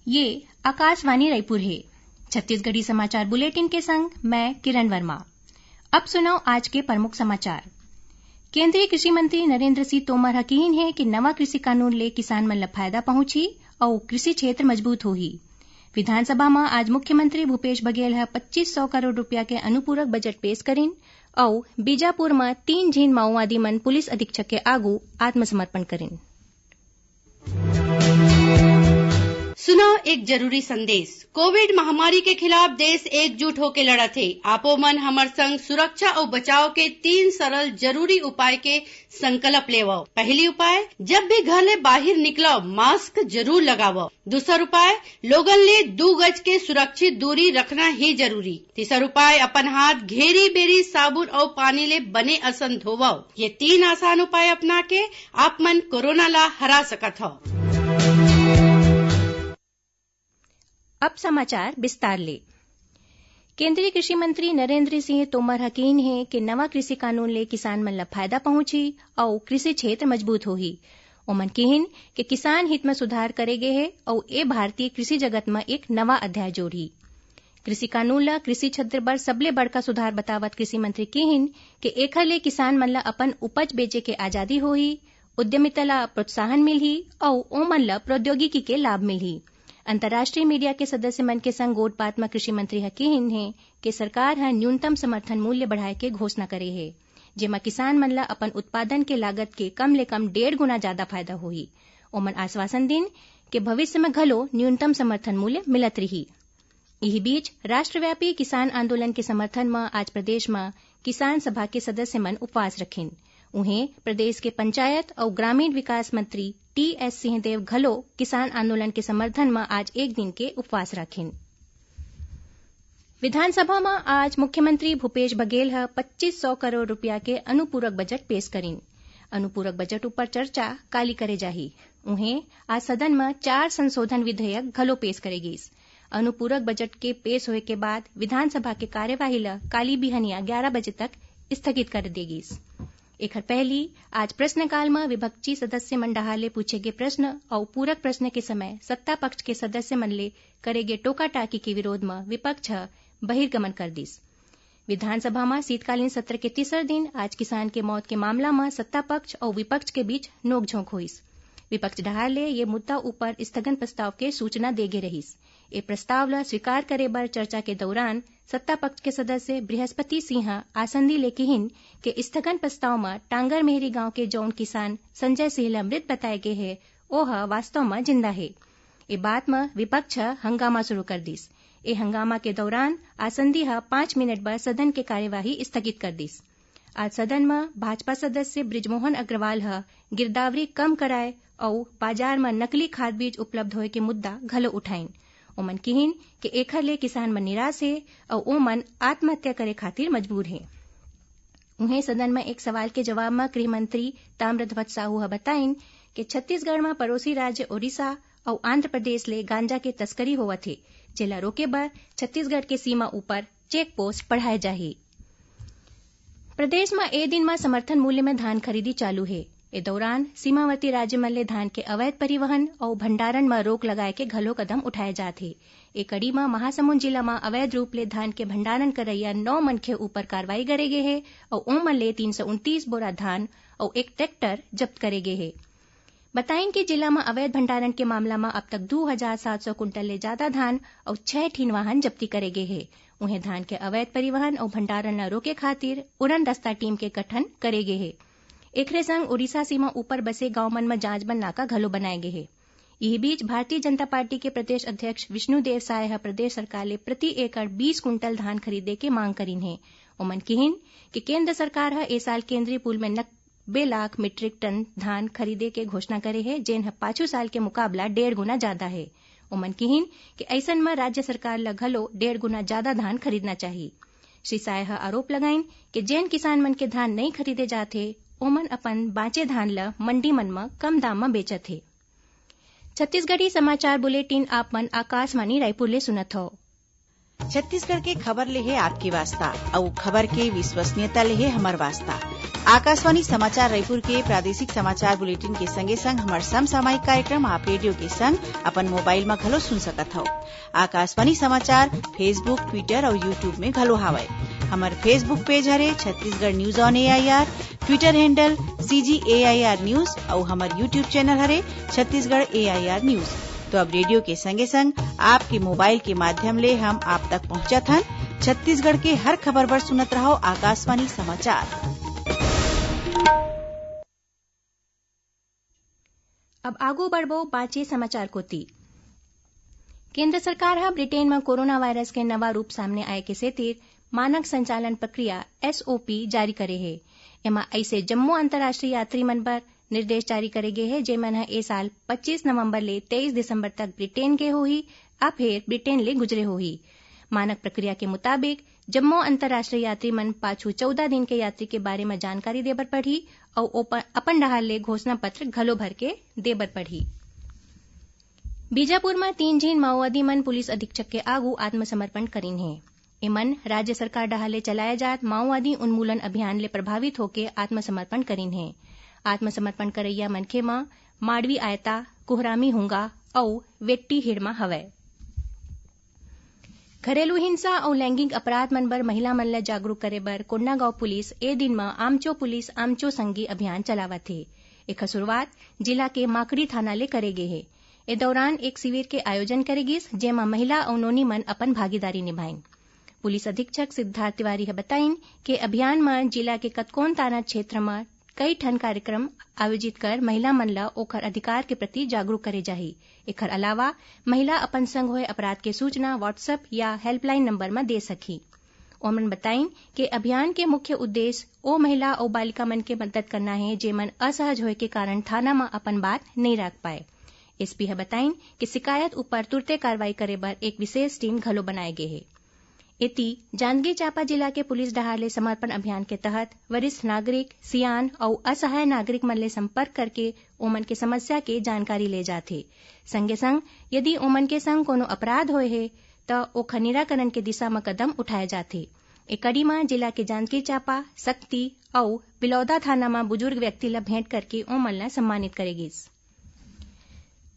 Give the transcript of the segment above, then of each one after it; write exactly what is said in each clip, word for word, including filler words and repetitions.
ये आकाशवाणी रायपुर हे। छत्तीसगढ़ी समाचार बुलेटिन के संग मैं किरण वर्मा। अब सुनव आज के प्रमुख समाचार। केंद्रीय कृषि मंत्री नरेंद्र सिंह तोमर ह किहिन हे कि नवा कृषि कानून ले किसान मन ल फायदा पहुंचही अउ कृषि क्षेत्र मजबूत होही। विधानसभा म आज मुख्यमंत्री भूपेश बघेल ह पच्चीस सौ करोड़ रुपया के अनुपूरक बजट पेश करिन अउ बीजापुर म तीन झिन माओवादी मन पुलिस अधीक्षक के आगू आत्मसमर्पण करिन। सुनव एक जरूरी संदेश। कोविड महामारी के खिलाफ देश एकजुट होके लड़त हे। आपो मन हमर संग सुरक्षा अउ बचाव के तीन सरल जरूरी उपाय के संकल्प लेवव। पहली उपाय, जब भी घर ले बाहिर निकलव, मास्क जरूर लगावव। दूसर उपाय, लोगन ले दू गज के सुरक्षित दूरी रखना ही जरूरी। तीसर उपाय, अपन हाथ घेरी बेरी साबुन अउ पानी ले बने असन धोवव। ये तीन आसान उपाय अपना के आप मन कोरोना ला हरा सकत हव। अब समाचार विस्तार ले। केंद्रीय कृषि मंत्री नरेंद्र सिंह तोमर ह किहिन हे कि नवा कृषि कानून ले किसान मन ल फायदा पहुंचही अउ कृषि क्षेत्र मजबूत होही। ओमन किहिन कि किसान हित म सुधार करे गे हे अउ ए भारतीय कृषि जगत म एक नवा अध्याय जोड़ही। कृषि कानून ल कृषि क्षेत्र बर सबले बड़का सुधार बतावत कृषि मंत्री किहिन कि एखर ले किसान मन ल अपन उपज बेचे के आजादी होही, उद्यमिता ल प्रोत्साहन मिलही अउ ओमन ल प्रौद्योगिकी के लाभ मिलही। अंतर्राष्ट्रीय मीडिया के सदस्य मन के संग गोठबात म कृषि मंत्री ह किहिन हे कि सरकार ह न्यूनतम समर्थन मूल्य बढ़ाए के घोषणा करे हे, जेमा किसान मन ल अपन उत्पादन के लागत के कम ले कम डेढ़ गुना जादा फायदा होही। ओमन आश्वासन दिन कि भविष्य म घलो न्यूनतम समर्थन मूल्य मिलत रिही। इही बीच, राष्ट्रव्यापी किसान आंदोलन के समर्थन म आज प्रदेश म किसान सभा के सदस्य मन उपवास रखिन। उहें, प्रदेश के पंचायत अउ ग्रामीण विकास मंत्री टी एस सिंहदेव घलो किसान आंदोलन के समर्थन म आज एक दिन के उपवास राखिन। विधानसभा म आज मुख्यमंत्री भूपेश बघेल ह पच्चीस सौ करोड़ रुपया के अनुपूरक बजट पेश करिन। अनुपूरक बजट ऊपर चर्चा काली करे जाही। उहें, आज सदन म चार संशोधन विधेयक घलो पेश करे गीस। अनुपूरक बजट के पेश होए के बाद विधानसभा के कार्यवाही ल काली बिहनिया ग्यारा बजे तक स्थगित कर दे गीस। एखर पहली आज प्रश्नकाल म विपक्षी सदस्य मन डहार ले पूछे गे प्रश्न अउ पूरक प्रश्न के समय सत्ता पक्ष के सदस्य मन ले करे गे टोका-टाकी के विरोध म विपक्ष ह बहिर्गमन कर दिस। विधानसभा म शीतकालीन सत्र के तीसर दिन आज किसान के मौत के मामला म सत्ता पक्ष अउ विपक्ष के बीच नोकझोंक होइस। विपक्ष डहार ले ये मुद्दा ऊपर स्थगन प्रस्ताव के सूचना दे गे रहिस। ए प्रस्ताव ल स्वीकार करे बर चर्चा के दौरान सत्ता पक्ष के सदस्य बृहस्पति सिंह आसंदी ले किहिन के स्थगन प्रस्ताव म टांगर मेहरी गांव के जौन किसान संजय सिंह ल मृत बताए गे हे, ओह वास्तव म जिंदा हे। ए बात म विपक्ष ह हंगामा शुरू कर दिस। ए हंगामा के दौरान आसंदी ह पांच मिनट बर सदन के कार्यवाही स्थगित कर दिस। आज सदन म भाजपा सदस्य बृजमोहन अग्रवाल ह गिरदावरी कम कराए अउ बाजार म नकली खाद बीज उपलब्ध होए के मुद्दा घलो उठाइन। ओमन किहिन कि एखर ले किसान मन निराश हे अउ ओमन आत्महत्या करे खातिर मजबूर हे। उहें, सदन म एक सवाल के जवाब म गृह मंत्री ताम्रध्वज साहू ह बताइन कि छत्तीसगढ़ म पड़ोसी राज्य ओडिशा अउ आंध्र प्रदेश ले गांजा के तस्करी होवत हे, जेला रोके बर छत्तीसगढ़ के सीमा ऊपर चेक पोस्ट बढ़ाए जाही। प्रदेश म ए दिन म समर्थन मूल्य म धान खरीदी चालू हे। ए दौरान सीमावर्ती राज्य मन ले धान के अवैध परिवहन अउ भंडारण म रोक लगाए के घलो कदम उठाए जात हे। ए कड़ी म महासमुंद जिला म अवैध रूप ले धान के भंडारण करइया नौ मनखे ऊपर कार्रवाई करे गे हे अउ ओमन ले तीन सौ उनतीस बोरा धान अउ एक ट्रैक्टर जब्त करे गे हे। बताइन कि जिला म अवैध भंडारण के मामला म अब तक दू हजार सात सौ कुंटल ले जादा धान अउ छह ठिन वाहन जब्ती करे गे हे। उहें, धान के अवैध परिवहन अउ भंडारण ल रोके खातिर उड़न दस्ता टीम के गठन करे गे हे। एखरे संग उड़ीसा सीमा ऊपर बसे गांव मन म जांच बर नाका घलो बनाए गे हे। इही बीच, भारतीय जनता पार्टी के प्रदेश अध्यक्ष विष्णुदेव साय ह प्रदेश सरकार ले प्रति एकड़ बीस कुंटल धान खरीदे के मांग करिन हे। ओमन किहिन कि केंद्र सरकार ह ए साल केंद्रीय पूल में नब्बे लाख मीट्रिक टन धान खरीदे के घोषणा करे हे, जेन ह पाछू साल के मुकाबला डेढ़ गुना जादा हे। ओमन किहिन कि अइसन म राज्य सरकार ल घलो डेढ़ गुना जादा धान खरीदना चाही। श्री साय ह आरोप लगाइन कि जेन किसान मन के धान नइ खरीदे जात हे, ओमन अपन बांचे धान ल मंडी मन म कम दाम म बेचत हे। छत्तीसगढ़ी समाचार बुलेटिन आप मन आकाशवाणी रायपुर ले सुनत हव। छत्तीसगढ़ के खबर ले हे आपके वास्ता, अउ खबर के विश्वसनीयता ले हे हमर वास्ता। आकाशवाणी समाचार रायपुर के प्रादेशिक समाचार बुलेटिन के संगे संग हमर समसामयिक कार्यक्रम आप रेडियो के संग अपन मोबाइल म घलो सुन सकत हव। आकाशवाणी समाचार Facebook, Twitter अउ YouTube में घलो हावय। हमर Facebook पेज हरे Chhattisgarh news on AIR, Twitter handle CG AIR news अउ हमर YouTube चैनल हरे छत्तीसगढ़ एआईआर न्यूज। तो अब रेडियो के संगे संग आपके मोबाइल के माध्यम ले हम आप तक पहुंचत हन। छत्तीसगढ़ के हर खबर बर सुनत रहव आकाशवाणी समाचार। अब आगू बढ़बो बांचे समाचार कोति। केंद्र सरकार ह ब्रिटेन म कोरोना वायरस के नवा रूप सामने आए के सेतिर मानक संचालन प्रक्रिया, एसओपी, जारी करे हे। एमा अइसे जम्मो अंतर्राष्ट्रीय यात्री मन बर निर्देश जारी करे गे हे, जेमन ह ए साल पच्चीस नवंबर ले तेईस दिसंबर तक ब्रिटेन गे होही, या फेर ब्रिटेन ले गुजरे होही। मानक प्रक्रिया के मुताबिक, जम्मो अंतर्राष्ट्रीय यात्री मन पाछू चौदह दिन के यात्री के बारे म जानकारी दे बर पड़ही अउ ओप-, अपन डहार ले घोषणा पत्र घलो भर के दे बर पड़ही। बीजापुर म तीन झिन माओवादी मन पुलिस अधीक्षक के आगू आत्मसमर्पण करिन हे। एमन राज्य सरकार डहार ले चलाए जात माओवादी उन्मूलन अभियान ले प्रभावित होके आत्मसमर्पण करिन हे। आत्मसमर्पण करइया मनखे म माड़वी आयता, कुहरामी हुंगा अउ वेट्टी हिड़मा हवय। घरेलू हिंसा अउ लैंगिक अपराध मन बर महिला मन ल जागरूक करे बर कोंडागांव पुलिस ए दिन म आमचो पुलिस आमचो संगी अभियान चलावत हे। एखर शुरुआत जिला के माकड़ी थाना ले करे गे हे। ए दौरान एक शिविर के आयोजन करे गिस, जेमा महिला अउ नोनी मन अपन भागीदारी निभाइन। पुलिस अधीक्षक सिद्धार्थ तिवारी ह बताइन के अभियान म जिला के कतकोन थाना क्षेत्र म कई ठन कार्यक्रम आयोजित कर महिला मन ल ओखर अधिकार के प्रति जागरूक करे जाही। एखर अलावा महिला अपन संग होए अपराध के सूचना WhatsApp या हेल्पलाइन नंबर म दे सकही। ओमन बताइन के अभियान के मुख्य उद्देश्य ओ महिला अउ बालिका मन के मदद करना हे, जेमन असहज होए के कारण थाना म अपन बात नइ राख पाए। एसपी ह बताइन कि शिकायत ऊपर तुरते कार्रवाई करे बर एक विशेष टीम घलो बनाए गे हे। एती, जांजगीर चांपा जिला के पुलिस डहार ले समर्पण अभियान के तहत वरिष्ठ नागरिक, सियान अउ असहाय नागरिक मन ले संपर्क करके ओमन के समस्या के जानकारी ले जाथे। संगे संग, यदि ओमन के संग कोनो अपराध होए हे, त ओखर निराकरण के दिशा म कदम उठाए जाथे। ए कड़ी म जिला के जांजगीर चांपा, सक्ती अउ बिलौदा थाना म बुजुर्ग व्यक्ति ल भेंट करके ओमन ल सम्मानित करे गिस।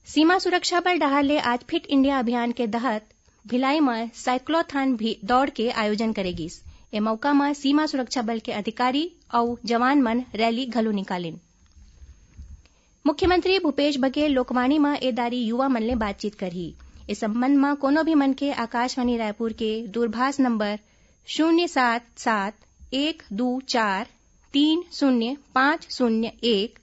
सीमा सुरक्षा बल डहार ले आज फिट इंडिया अभियान के तहत भिलाई म साइक्लोथॉन भी दौड़ के आयोजन करे गिस। ए मौका म सीमा सुरक्षा बल के अधिकारी अउ जवान मन रैली घलो निकालिन। मुख्यमंत्री भूपेश बघेल लोकवाणी म ए दारी युवा मन ले बातचीत करही। ए संबंध म कोनो भी मनखे आकाशवाणी रायपुर के दूरभाष नंबर शून्य सात सात एक दू चार तीन शून्य पाँच शून्य एक,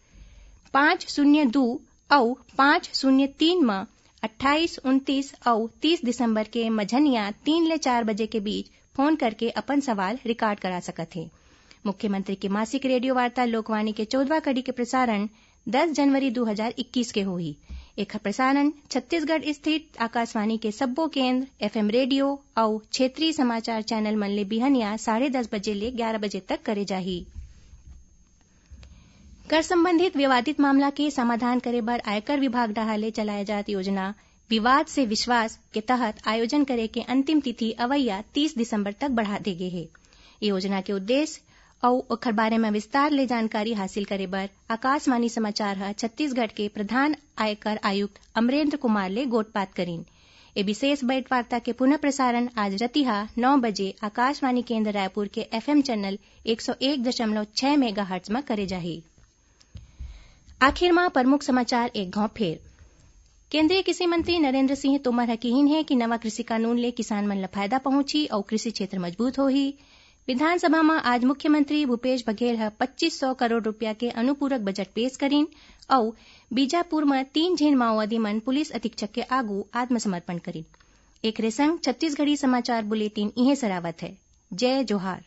पाँच शून्य दू अउ पाँच शून्य तीन म अट्ठाईस, उनतीस अउ तीस दिसंबर के मझनिया तीन ले चार बजे के बीच फोन करके अपन सवाल रिकॉर्ड करा सकत हे। मुख्यमंत्री के मासिक रेडियो वार्ता लोकवाणी के चौदहवाँ कड़ी के प्रसारण दस जनवरी दू हजार इक्कीस के होही। एखर प्रसारण छत्तीसगढ़ स्थित आकाशवाणी के सब्बो केंद्र, एफएम रेडियो अउ क्षेत्रीय समाचार चैनल मन ले बिहनिया साढ़े दस बजे ले ग्यारा बजे तक करे जाही। कर संबंधित विवादित मामला के समाधान करे बर आयकर विभाग डहार ले चलाए जात योजना विवाद से विश्वास के तहत आयोजन करे के अंतिम तिथि अवइया तीस दिसंबर तक बढ़ा दे गे हे। ये योजना के उद्देश्य अउ ओखर बारे म विस्तार ले जानकारी हासिल करे बर आकाशवाणी समाचार ह छत्तीसगढ़ के प्रधान आयकर आयुक्त अमरेंद्र कुमार ले गोठबात करिन। ए विशेष भेंटवार्ता के पुनः प्रसारण आज रतिहा नौ बजे आकाशवाणी केंद्र रायपुर के एफएम चैनल एक सौ एक दशमलव छह मेगाहर्ट्ज म करे जाही। आखिर म प्रमुख समाचार एक घांव फेर। केंद्रीय कृषि मंत्री नरेंद्र सिंह तोमर ह किहीन हे कि नवा कृषि कानून ले किसान मन ल फायदा पहुंचही अउ कृषि क्षेत्र मजबूत होही। विधानसभा म आज मुख्यमंत्री भूपेश बघेल ह पच्चीस सौ करोड़ रूपिया के अनुपूरक बजट पेश करिन अउ बीजापुर म तीन झिन माओवादी मन पुलिस अधीक्षक के आगू आत्मसमर्पण करिन। एकरे संग छत्तीसगढ़ी समाचार बुलेटिन इहें सरावत हे। जय जोहार।